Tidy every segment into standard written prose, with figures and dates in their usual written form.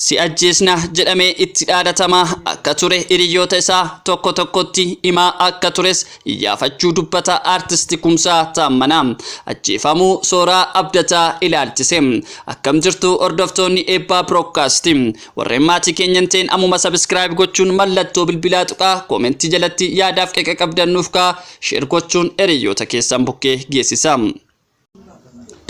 Si ajjeesna jedhamee itti dhaadatamaa akka ture hiriyoota isaa tokko tokkotti himaa akka tures iyyaafachuu dubbata Aartisti Kumsaa Taammanaa. Ajjeefamuu Sooraa Abdataa ilaalchise. Akkam jirtu hordoftoonni Eebbaa Broadcast? Warreen maatii keenya hin ta'in ammuma subscribe gochuun mallattoo bilbilaa tuqaa, koomentii jalatti yaadaaf qeeqa qabdan nuuf kaa'aa, share gochuun hiriyoota keessan bukkee geessisa.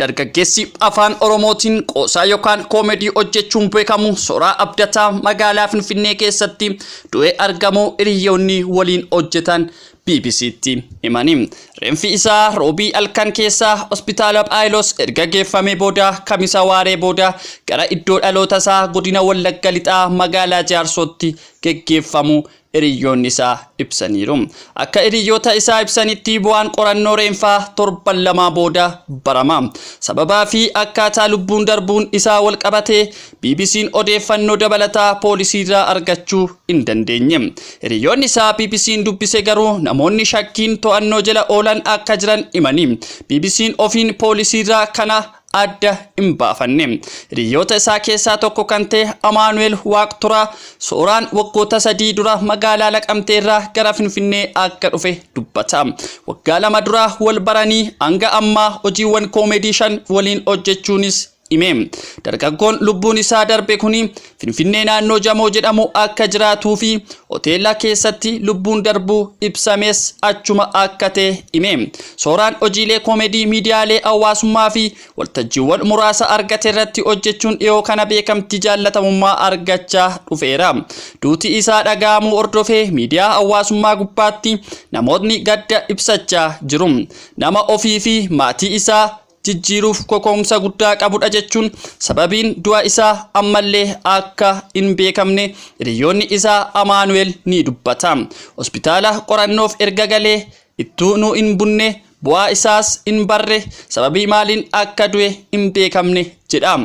Dargaggeessi afaan Oromootiin qoosaa yookaan koomedii hojjechuun beekamu Sooraa Abdataa magaalaa Finfinnee keessatti du'ee argamuu hiriyoonni waliin hojjetan BBC'tti himani. Reenfi isaa Roobii halkan keessaa hospitaala Phaawulos erga geeffamee booda Kamisa waaree booda gara iddoo dhaloota isaa godina Wallagga Lixaa magaalaa Jaarsootti geggeeffamu hiriyyoonni isaa ibsaniiru. Akka hiriyyoota isaa ibsanitti bu'aan qorannoo reenfaa torban lamaa booda barama. Sababaa fi akkaataa lubbuun darbuun isaa wal qabatee BBC'n odeeffannoo dabalataa poolisiirraa argachuu hin dandeenye. Hiriyyoonni isaa BBC'n dubbise garuu namoonni shakkiin to'annoo jala oolan akka jiran himani. BBC'n ofiin poolisiirraa kana adda hin baafanne. Hiriyoota isaa keessaa tokko kan ta'e Amaanu'eel Waaqturaa Sooraan waggoota 3 dura magaalaa Laqamteerraa gara Finfinnee akka dhufe dubbata. Waggaa 2 dura wal baranii hanga ammaa hojiiwwan koomedii 5 waliin hojjechuunis hime. Dargaggoon lubbuun isaa darbe kuni Finfinnee naannoo Jamoo jedhamu akka jiraatuu fi hoteela keessatti lubbuun darbuu ibsames achuma akka ta'e hime. Sooraan hojiilee koomedii miidiyaalee hawaasummaa fi waltajjiiwwan muraasa argate irratti hojjechuun dhiyoo kana beekamtii jaallatamummaa argachaa dhufeera. Duuti isaa dhaga'amuu hordofee miidiyaa hawaasummaa gubbaatti namootni gadda ibsachaa jiru. Nama ofii fi maatii isaa jijjiiruuf koka'umsa guddaa qabudha jechuun sababiin du'a isaa ammallee akka hin beekamne hiriyoonni isaa Amaanu'eel ni dubbata. Hospitaala qorannoof erga galee ittuu nu hin bunne, bu'aa isaas hin barre, sababii maaliin akka du'e hin beekamne jedha.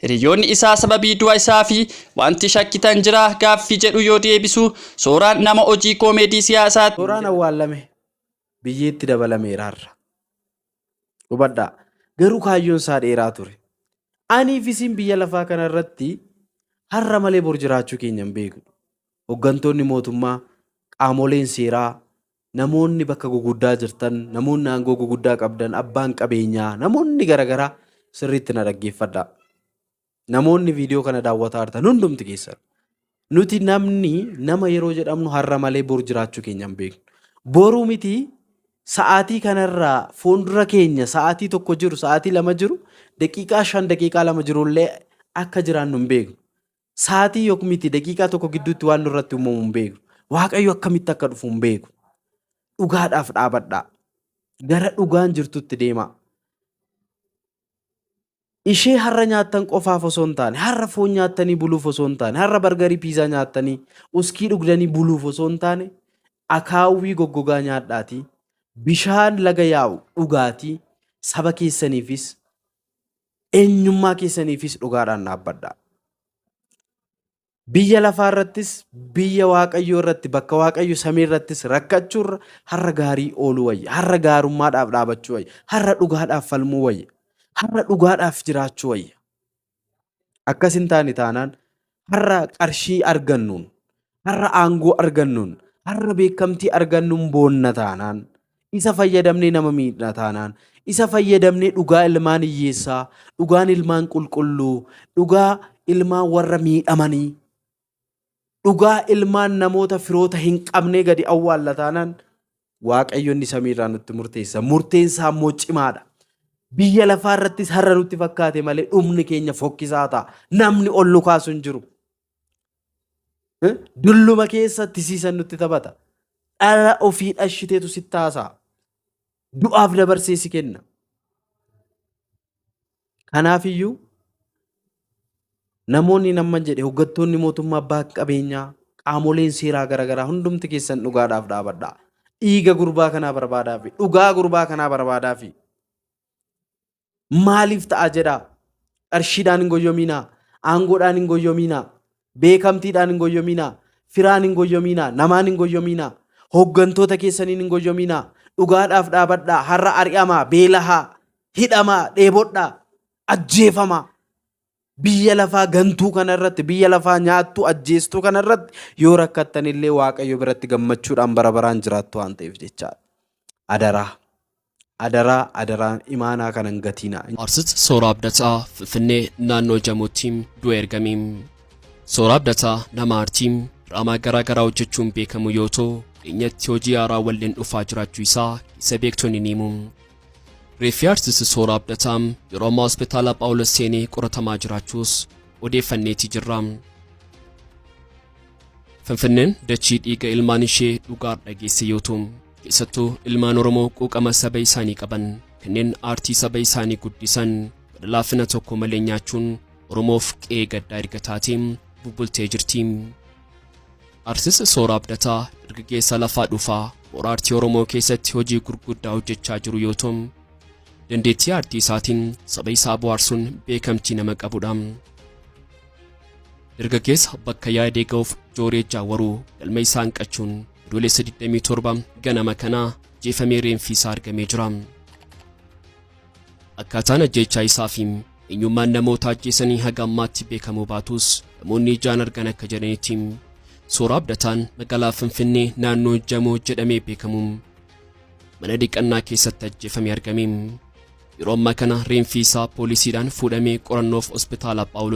Hiriyoonni isaa sababii du'a isaa fi wanti shakkitan jira gaaffii jedhu yoo deebisu, Sooraan nama hojii koomeedii siyaasaa Sooraan awwaallame, biyyeetti dabalameera har'a. Hubadhaa. Garuu kaayyoon isaa dheeraa ture. Aniif isin biyya lafaa kana irratti har'a malee bor jiraachuu keenya hin beeknu. Hoggantoonni mootummaa, qaamoleen seeraa, namoonni bakka guguddaa jirtan, namoonni aangoo guguddaa qabdan, abbaan qabeenyaa, namoonni garaagaraa sirriitti na dhaggeeffadhaa. Namoonni viidiyoo kana daawwataa jirtan hundumti keessan. Nuti namni nama yeroo jedhamnu har'a malee bor jiraachuu keenya hin beeknu. Boruu miti, sa'aatii kanarraa fuuldura keenya sa'aatii 1 jiru, sa'aatii 2 jiru, daqiiqaa 5, daqiiqaa 2 jirullee akka jiraannu hin beeknu. Sa'aatii yookiin miti daqiiqaa 1 gidduutti waan nurratti uumamu hin beeknu. Waaqayyo akkamitti akka dhufu hin beeku. Dhugaadhaaf dhaabadhaa. Gara dhugaan jirtutti deemaa. Ishee har'a nyaattan qofaaf osoo hin taane, har'a foon nyaattanii buluuf osoo hin taane, har'a bargarii piizaa nyaattanii, uskii dhugdanii buluuf osoo hin taane, akaawwii goggogaa nyaadhaatii, bishaan laga yaa'u dhugaatii, saba keessaniifis, eenyummaa keessaniifis dhugaadhaan dhaabbadhaa. Biyya lafaa irrattis, biyya Waaqayyoo irratti, bakka Waaqayyo samii irrattis rakkachuurra har'a gaarii ooluu wayya. Har'a gaarummaadhaaf dhaabachuu wayya. Har'a dhugaadhaaf falmuu wayya. Har'a dhugaadhaaf jiraachuu wayya. Akkas hin taane taanaan har'a qarshii argannuun, har'a aangoo argannuun, har'a beekamtii argannuun boonna taanaan, isa fayyadamnee nama miidhna taanaan, isa fayyadamnee dhugaa ilmaan hiyyeessaa, dhugaan ilmaan qulqulluu, dhugaa ilmaan warra miidhamanii, dhugaa ilmaan namoota firoota hin qabnee gadi awwaalla taanaan, Waaqayyo inni samiirraa nutti murteessa. Murteen isaa immoo cimaadha. Biyya lafaa irrattis har'a nutti fakkaate malee dhumni keenya fokkisaa ta'a. Namni ol nu kaasu hin jiru. Dulluma keessa tisiisan nutti taphata. Dhala ofii dhashiteetu sitti haasa'a. Du'aaf dabarsee si kenna. Kanaafiyyuu namoonni namman jedhe, hoggantoonni mootummaa, abbaa qabeenyaa, qaamoleen seeraa garaagaraa hundumti keessan dhugaadhaaf dhaabadhaa. Dhiiga gurbaa kanaa barbaadaafi, dhugaa gurbaa kanaa barbaadaafi. Maaliif ta'a jedhaa. Qarshiidhaan hin goyyominaa. Aangoodhaan hin goyyominaa. Beekamtiidhaan hin goyyominaa. Firaan hin goyyominaa. Namaan hin goyyominaa. Hooggantoota keessaniin hin goyyominaa. Dhugaadhaaf dhaabadhaa. Har'a ari'amaa, beelahaa, hidhamaa, dheebodhaa, ajjeefamaa. Biyya lafaa gantuu kana irratti, biyya lafaa nyaattuu ajjeestuu kana irratti yoo rakkattan illee Waaqayyo biratti gammachuudhaan bara baraan jiraattu waan ta'eef jechaadha. Adaraa. Adaraa adaraa imaanaa kana hin gatiinaa. Artist Sooraa Abdataa Finfinnee naannoo Jamootti du'e argame. Sooraa Abdataa nama aartii diraamaa garaa garaa hojjechuun beekamu yoo ta'u, dhiyeenyatti hojii haaraa walleen dhufaa jiraachuu isaa keessa beektonni ni himu. Reeffi Artist Sooraa Abdataa yeroo ammaa hospitaala Phaawulos seenee qoratamaa jiraachuus odeeffanneeti jirra. Finfinneen dachii dhiiga ilmaan ishee dhugaa dhageesse yoo ta'u, keessattuu ilmaan Oromoo quuqama saba isaanii qaban kanneen aartii saba isaanii guddisan gara laafina tokko malee nyaachuun Oromoof qe'ee gaddaa erga taatee bubbultee jirti. Artist Sooraa Abdataa dargaggeessa lafaa dhufaa mooraa aartii Oromoo keessatti hojii gurguddaa hojjechaa jiru yoo ta'u, dandeettii aartii isaatiin saba isaa bohaarsuun beekamtii nama qabudha. Dargaggeessa bakka yaadee ga'uuf jooree jaawwaruu galma isaa hanqachuun Adoolessa 27 ganama kana ajjeefamee reenfi isaa argamee jira. Akkaataan ajjeechaa isaa fi eenyummaan namoota ajjeesanii haga ammaatti beekamuu baatus namoonni ijaan argan akka jedhanitti Sooraa Abdataan magaalaa Finfinnee naannoo Jamoo jedhamee beekamu mana dhiqannaa keessatti ajjeefamee argame. Yeroo ammaa kana reenfi isaa poolisiidhaan fuudhamee qorannoof hospitaala Phaawulos